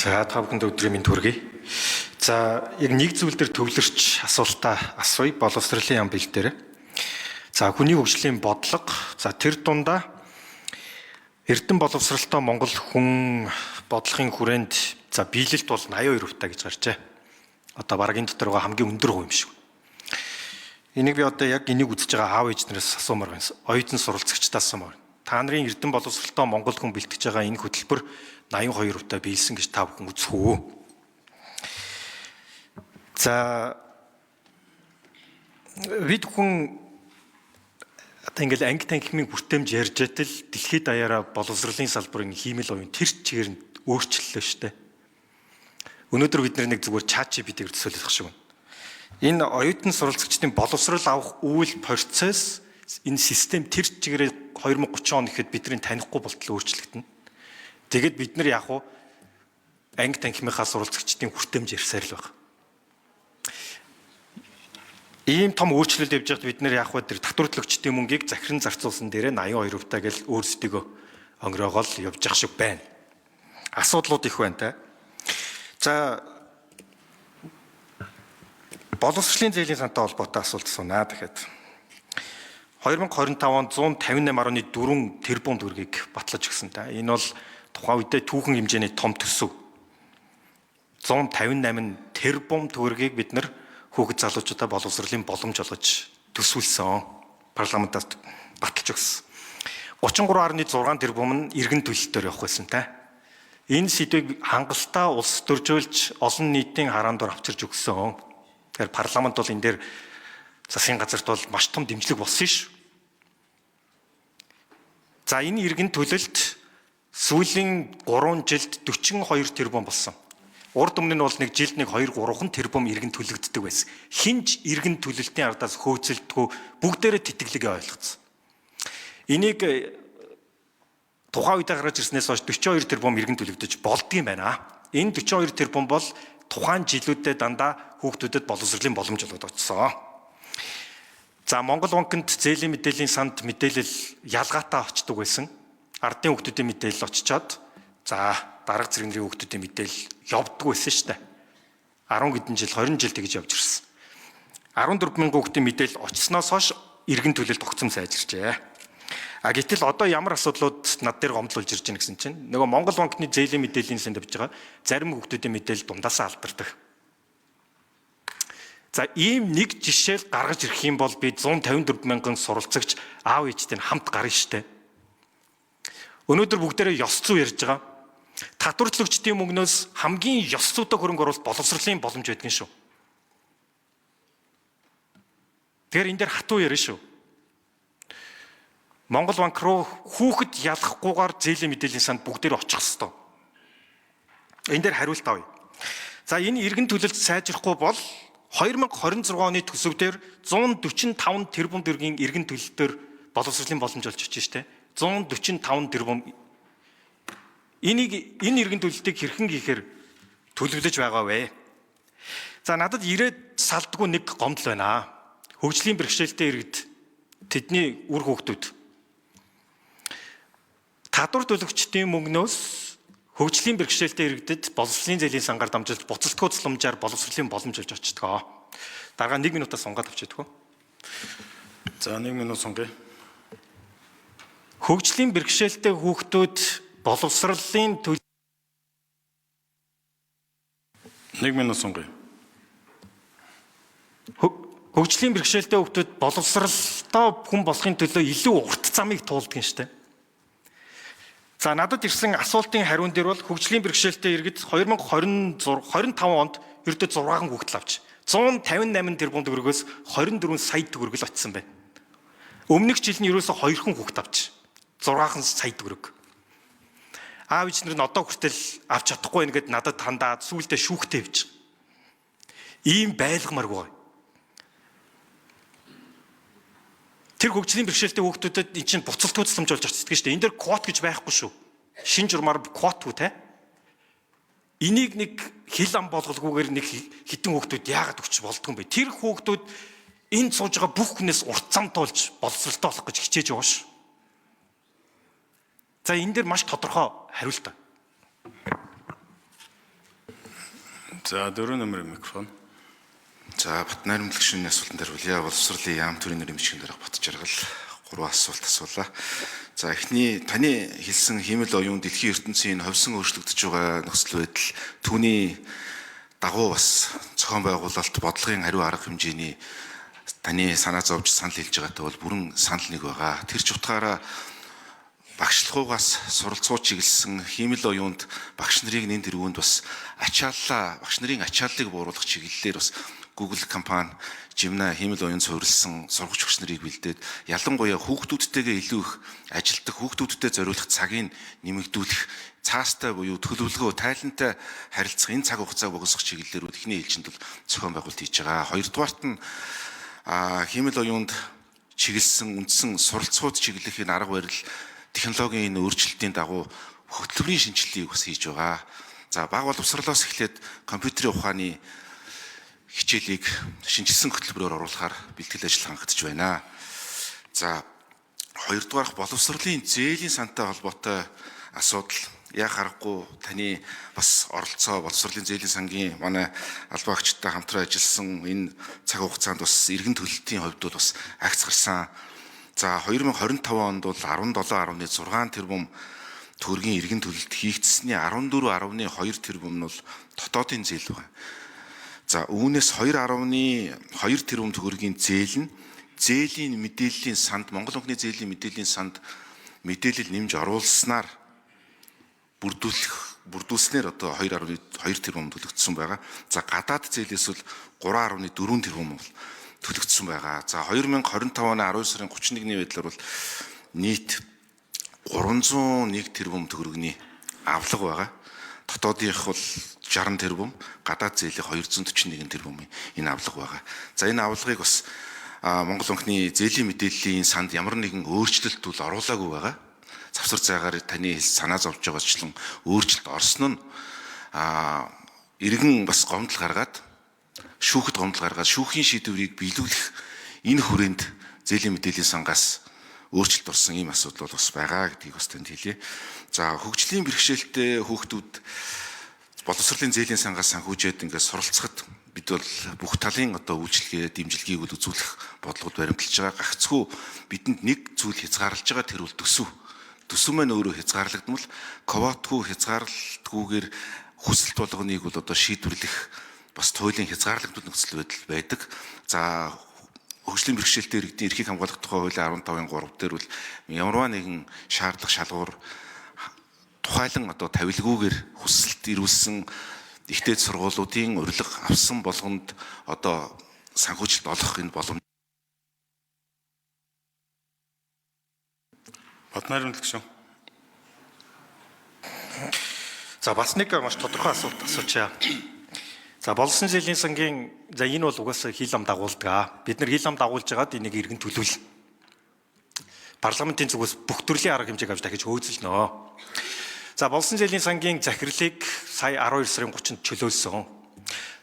За, та бүхэнд өдрийн мэнд хүргэе. За, яг нэг зүйл дээр төвлөрч асуултаа асууя. Боловсролын яам бил дээр. За, хүний хөгжлийн бодлого. За, тэр дундаа эрдэм боловсролтой Монгол хүн бодлогын хүрээнд за биелэлт бол 82% та гэж гарчээ. Одоо бараг энэ дотор байгаа хамгийн өндөр хувь юм шиг. Энийг би одоо яг энийг үзэж байгаа аав ээж нараас асуумаар байна. Оюутан суралцагчдаас асуумаар. Та нарын эрдэм боловсролтой Монгол хүн бэлтгэж байгаа энэ хөтөлбөр 82% та биелсэн гэж та бүхэн үзэх үү? За, бид хүн одоо ингээл анги танхимын хүртээмж ярьж байтал дэлхийд даяараа боловсролын салбарын хиймэл оюун тэр чигээр нь өөрчлөлөө штэ. Өнөөдөр бид нэг зүгээр ChatGPT-гээр төсөөлөх шиг байна. Энэ оюутан суралцагчдын боловсрол авах үйл процесс, энэ систем тэр чигээрээ 2030 он гэхэд бидний танихгүй болтол өөрчлөгдөнө. Тэгэд бид нар яг уу анги танхимынхаа суралцагчдын хүртээмж ярьсаар л байна. Ийм том өөрчлөлт явж байхад бид нар яг вэ тэр татвар төлөгчдийн мөнгийг захиран зарцуулсан дээрээ 82% та гэл өөрсдийгөө онгороогоол явж явах шиг байна. Асуудлууд их байна та. За, боловсролын зээлийн сантай холбоотой асуулт асуунаа дахиад. 2025 онд 158.4 тэрбум төгрөгийг батлаж өгсөн та. Энэ бол тухайн үедээ түүхэн хэмжээний том төсөв. 158 тэрбум төгрөгийг бид нар хүүхэд залуучуудаа боловсролын боломж олгож төсвөлсөн. Парламентаас баталж өгсөн. 33.6 тэрбум нь эргэн төлөлтөөр явах байсан та. Энэ сэдвийг хангалттай улс төржүүлж олон нийтийн хараан дор авчирч өгсөн. Тэгэхээр парламент бол энэ дээр засгийн газарт бол маш том дэмжлэг болсон шүү. За, энэ эргэн төлөлт сүүлийн 3 жилд 42 тэрбум болсон. Урд өмнө нь бол нэг жилд нэг 2 3 тэрбум эргэн төлөгддөг байсан. Хинж эргэн төлөлтийн ардаас хөөцөлдгөө, бүгдээрээ тэтгэлгээ ойлгоцсон. Энийг тухайн үедээ гаргаж ирснээс хойш 42 тэрбум эргэн төлөгдөж болдгийм байна. Энэ 42 тэрбум бол тухайн жилүүдэд дандаа хүүхдүүдэд боловсролын боломж олгоод очсон. За, Монгол банкнд зээлийн мэдээллийн санд мэдээлэл ялгаатай очдог байсан. Ардын хүүхдүүдийн мэдээлэл очичоод, за дарга зэрэг нарын хүүхдүүдийн мэдээлэл явдггүй байсан шүү дээ. 10 хэдэн жил, 20 жил тэгж явж ирсэн. 14 мянган хүүхдийн мэдээлэл очсноос хойш эргэн төлөлт огцом сайжирчээ. А гэтэл одоо ямар асуудлууд над дээр гомдлуулж ирж байна гэсэн чинь нөгөө Монгол банкны зээлийн мэдээллийн санд явж байгаа зарим хүүхдүүдийн мэдээлэл дундаасаа алдардаг. За, ийм нэг жишээл гаргаж ирэх юм бол би 154 мянган суралцагч аав ээжтэй хамт гарна штэ. Өнөөдөр бүгдээрээ ёс зүй ярьж байгаа. Татвар төлөгчдийн мөнгнөөс хамгийн ёс зүйтэй хөрөнгө оруулалт боловсролын боломж байдгийн шүү. Тэгэхээр энэ дээр хатуу ярина шүү. Монгол банк руу хүүхэд ялахгүйгээр зээлийн мэдээллийн санд бүгдээр очих ёстой. Энэ дээр хариулт авъя. За, энэ эргэн төлөлт сайжрахгүй бол 2026 оны төсөв дээр 145 тэрбум төгрөгийн эргэн төлөлтөөр боловсролын боломж олж очиж штэ. 145 тэрбум. Энийг, энэ эргэн төлөлтийг хэрхэн хийхээр төлөвлөж байгаа вэ? За, надад ирээд салдгүй нэг гомдол байна. Хөгжлийн бэрхшээлтэй иргэд, тэдний үр хүүхдүүд татвар төлөгчдийн мөнгнөөс хөгжлийн бэрхшээлтэй иргэдэд боловсролын зээлийн сангаар дамжуулж буцалтгүй тусламжаар боловсролын боломж олж очдог. Дараа 1 минутаас сунгаад авчиадгүй. За, 1 минут сунгая. Хөгжлийн бэрхшээлтэй хүүхдүүд боловсролын төл 1 минут сунгая. Хөгжлийн бэрхшээлтэй хүүхдүүд боловсролтой хүн болохын төлөө илүү урт замыг туулдаг юм штэ. За, надад ирсэн асуултын хариун дээр бол хөгжлийн бэрхшээлтэй иргэд 2026 25 онд ердөө 6 хүүхэд л авч 158 тэрбум төгрөгөөс 24 сая төгрөг л очсон байна. Өмнөх жил нь ерөөсө 2 хүн хүүхэд авч 6 сая төгрөг. Аав ээж нар нь одоо хүртэл авч чадахгүй байна гэд надад хандаад сүүлдээ шүүхтэй явж. Ийм байлгамааргүй байна. Тэр хөгжлийн бэрхшээлтэй хүүхдүүдэд эн чинь буцалтгүй тусламж болж очдөг шүү дээ. Энэ дээр квот гэж байхгүй шүү. Шин журмаар квотгүй те. Энийг нэг хил ам болголгүйгээр нэг хитэн хүүхдүүд яагаад өгч болдгоо юм бэ? Тэр хүүхдүүд энд сууж байгаа бүх хүнээс урт зам туулж боловсролтой болох гэж хичээж байгаа шүү. За, энэ дээр маш тодорхой хариулт. За 4 номерын микрофон. За Батнайрамлаг шүний асуултанд хариулъя. Боловсролын яам төрийн нэрийн бичгийн дарга Батжаргал 3 асуулт асуулаа. За эхний таны хэлсэн хиймэл оюун дэлхийн ертөнцийн ховсон өөрчлөгдөж байгаа нөхцөл байдал түүний дагуу бас зохион байгуулалт бодлогын хариу арга хэмжээний таны санаа зовж санал хэлж байгаатай бол бүрэн санал нэг байгаа. Тэр ч утгаараа багшлахугаас суралцуу чиглэсэн хиймэл оюунд багш нарыг нэн тэргуунд бас ачааллаа багш нарын ачааллыг бууруулах чиглэлээр бас Google компани Gemini хиймэл оюун суурилсан сургагч багш нарыг бэлдээд ялангуяа хүүхдүүдтэйгээ илүү их ажилтдаг хүүхдүүдтэй зориулах цагийг нэмэгдүүлэх цаастай буюу төлөвлөгөө тайлантай харилцах энэ цаг хугацааг богиносгох чиглэлээр эхний ээлжинд бол зохион байгуулалт хийж байгаа. Хоёрдугаарт нь хиймэл оюунд чиглэсэн үндсэн суралцахуйд чиглэх энэ арга барил технологийн энэ өөрчлөлтийн дагуу хөтөлбөрийн шинжилгээг бас хийж байгаа. За бага боловсролоос эхлээд компьютерийн ухааны хичээлийг шинжилсэн хөтөлбөрөөр оруулахаар бэлтгэл ажил хангагдж байна. За хоёрдугаарх боловсролын зээлийн сантай холбоотой асуудал яа харахгүй таны бас оролцоо боловсролын зээлийн сангийн манай албан агчтай хамтран ажилласан энэ цаг хугацаанд бас эргэн төлөлтийн хувьд бол бас агц гарсан. За 2025 онд бол 17.6 тэрбум төгрөгийн эргэн төлөлт хийгдсэний 14.2 тэрбум нь бол дотоодын зээл байна. За үүнээс 2.2 тэрбум төгрөгийн зээл нь зээлийн мэдээллийн санд Монгол Банкны зээлийн мэдээллийн санд мэдээлэл нэмж оруулснаар бүрдүүлснээр одоо 2.2 тэрбум төлөгдсөн байгаа. За гадаад зээлээс бол 3.4 тэрбум бол төлөгдсөн байгаа. За 2025 оны 12 сарын 31-ний байдлаар бол нийт 301 тэрбум төгрөгийн авлага байгаа. Дотоодынх бол 60 тэрбум, гадаад зээлийн 241 тэрбум энэ авлага байгаа. За энэ авлагыг бас Монгол Банкны зээлийн мэдээллийн санд ямар нэгэн өөрчлөлт бол оруулаагүй байгаа. Завсар зайгаар таны санаа зовж байгаачлан өөрчлөлт орсон нь иргэн бас гомдол гаргаад шүүхэд гомдол гаргаад шүүхийн шийдвэрийг биелүүлэх энэ хүрээнд зээлийн мэдээллийн сангаас өөрчлөлт орсон ийм асуудал бол бас байгаа гэдгийг бас танд хэлье. За хөгжлийн бэрхшээлтэй хүүхдүүд боловсролын зээлийн сангаас санхүүжээд ингээд суралцахад бид бол бүх талын одоо үйлчилгээ, дэмжлэгийг бол үзүүлэх бодлогод баримталж байгаа. Гагцхүү бидэнд нэг зүйл хязгаарлаж байгаа, тэр бол төсөв. Төсөв маань өөрөө хязгаарлагдмал квотгүй хязгаарлалтгүйгээр хүсэлт болгоныг бол одоо шийдвэрлэх бас туйлын хязгаарлагдмал нөхцөл байдал байдаг. За хөгжлийн бэрхшээлтэй иргэдийн эрхийг хамгаалах тухай хуулийн 15-ын 3 дээр бол ямарваа нэгэн шаардлага шалгуур тухайлан одоо тавилгүйгээр хүсэлт ирүүлсэн ихтэй сургуулиудын урилга авсан болгонд одоо санхүүжилт олох энэ боломж. Батнайрамлаг гишүүн. За бас нэг маш тодорхой асуулт асуучаа. За боловсон зээлийн сангийн за энэ бол угаасаа хил ам дагуулдаг. Бид нар хил ам дагуулж байгаад энийг эргэн төлөвлөнө. Парламентын зүгээс бүх төрлийн арга хэмжээг авч дахиж хөөцөлнө. За боловсон зээлийн сангийн захирлыг сая 12 сарын 30-нд чөлөөлсөн.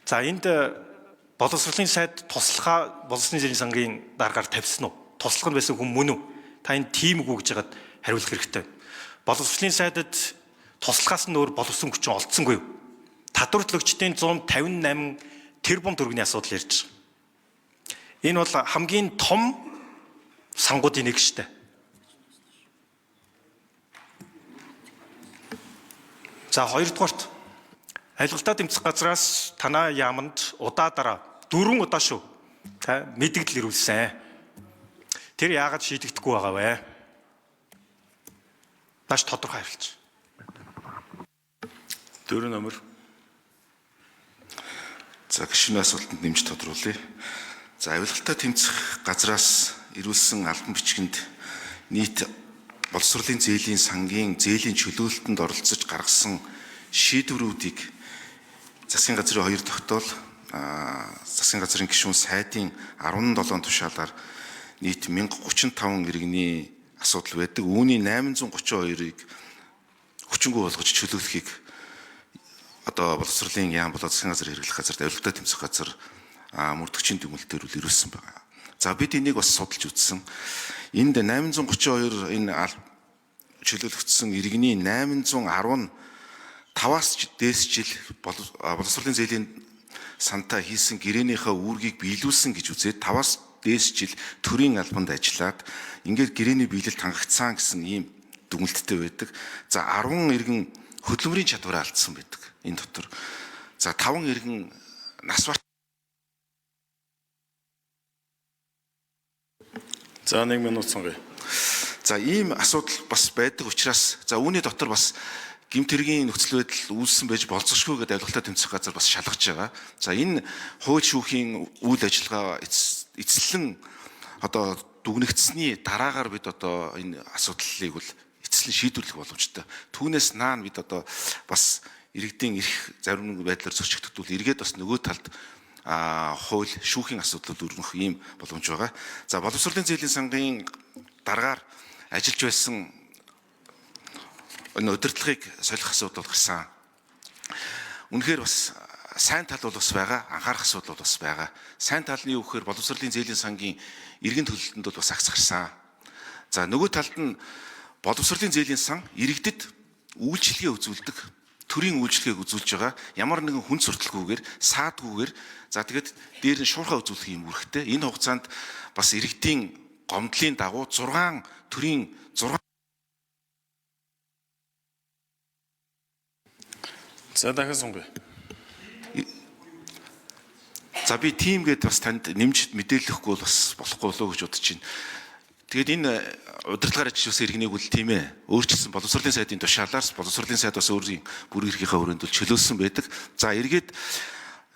За энд боловсролын сайд туслахаа боловсролын зээлийн сангийн даргаар тавьсан уу? Туслах нь байсан хүн мөн үү? Та энэ тийм үгүй гэж хагаад хариулах хэрэгтэй. Боловсролын сайдад туслахаас нь өөр боловсон хүчин олдсонгүй юу? Татвар төлөгчдийн 158 тэрбум төгрөгийн асуудал ярьж байгаа. Энэ бол хамгийн том сангуудын нэг шүү дээ. За хоёрдугаарт авилгалтаа дэмцэх газраас танаа яаманд удаа дараа 4 удаа шүү. Та мэдэгдэл ирүүлсэн. Тэр яагаад шийдэгдэхгүй байгаа вэ? Маш тодорхой хариулж. 4 номер. За гишүүний асуултанд нэмж тодруулъя. За авилгалтай тэмцэх газраас ирүүлсэн албан бичгэнд нийт боловсролын зээлийн сангийн зээлийн чөлөөлтөнд оролцож гаргасан шийдвэрүүдийг засгийн газрын 2 тогтоол засгийн газрын гишүүн сайдын 17 тушаалаар нийт 1035 иргэний асуудал байдаг. Үүний 832-ыг хүчингү болгож чөлөөлөхийг одоо боловсролын яам болоо засгийн газар хэрэглэх газарт авилгатай тэмцэх газар мөрдөгчийн дүгнэлтээр үл ирүүлсэн байгаа. За бид энийг бас судалж үзсэн. Энд 832 энэ чөлөөлөгдсөн иргэний 810 5-аас дээш жил боловсролын зээлийн сантай хийсэн гэрээнийхээ үүргийг биелүүлсэн гэж үзээд 5-аас дээш жил төрийн албанд ажиллаад ингээд гэрээний биелэлд хангагдсан гэсэн ийм дүгнэлттэй байдаг. За 10 иргэн хөдөлмөрийн чадвараа алдсан байдаг энэ дотор. За 5 иргэн нас барт. За 1 минут сонгоё. За ийм асуудал бас байдаг учраас за үүний дотор бас гэмт хэргийн нөхцөл байдал үүссэн байж болзошгүй гэдэг авилгалтай тэмцэх газар бас шалгаж байгаа. За энэ хууль шүүхийн үйл ажиллагаа эцэслэн одоо дүгнэгдсэний дараагаар бид одоо энэ асуудлыг бол эцэслэн шийдвэрлэх боломжтой. Түүнээс наан бид одоо бас иргэдийн эрх зарим нэг байдлаар зөрчигдөгдвөл эргээд бас нөгөө талд хууль шүүхийн асуудлууд өрнөх ийм боломж байгаа. За боловсролын зээлийн сангийн дараагаар ажиллаж байсан энэ удирдлагыг солих асуудал гарсан. Үнэхээр бас сайн тал бол бас байгаа, анхаарах асуудал бол бас байгаа. Сайн тал нь юу гэхээр боловсролын зээлийн сангийн иргэн төлөлтөнд бол бас агц гарсан. За нөгөө талд нь боловсролын зээлийн сан иргэдэд үйлчилгээ үзүүлдэг, төрийн үйлчилгээг үзүүлж байгаа. Ямар нэгэн хүн сурталгүйгээр, саадгүйгээр за тэгээд дээр нь шуурхай үзүүлэх юм үүрэгтэй. Энэ хугацаанд бас иргэдийн гомдлын дагуу 6 төрийн 6. За дахин сонгоё. За би тийм гээд бас танд нэмж мэдээлэхгүй бол бас болохгүй болоо гэж бодож байна. Тэгээд энэ удирдлагаар ажиллаж байсан иргэнийг үл тийм ээ өөрчилсөн боловсролын сайдын тушаалаар боловсролын сайд бас өөрийн бүрэн эрхийнхээ өрөөнд бол чөлөөлсөн байдаг. За эргээд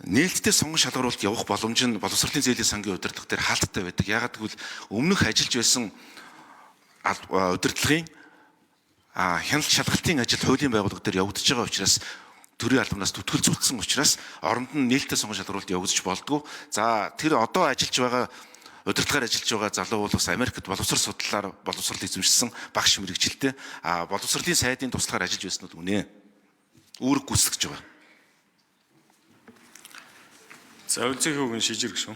нээлттэй сонгон шалгаруулалт явах боломж нь боловсролын зээлийн сангийн удирдлага дээр хаалттай байдаг. Яагаад гэвэл өмнөх ажиллаж байсан удирдлагын хяналт шалгалтын ажил хуулийн байгууллага дээр явагдаж байгаа учраас төрийн албанаас түтгэл зутсан учраас оронд нь нээлттэй сонгон шалгаруулалт явагдаж болдгоо. За тэр одоо ажиллаж байгаа удирдлагаар ажиллаж байгаа залуу бол бас Америкт боловсрол судлалаар боловсрол эзэмшсэн багш мэрэгжилтэй. А боловсролын сайдын туслахаар ажиллаж байсан нь үнэ. Үүрэг гүйцэтгэж байгаа. За үлзий хүүгэн шижир гişүн.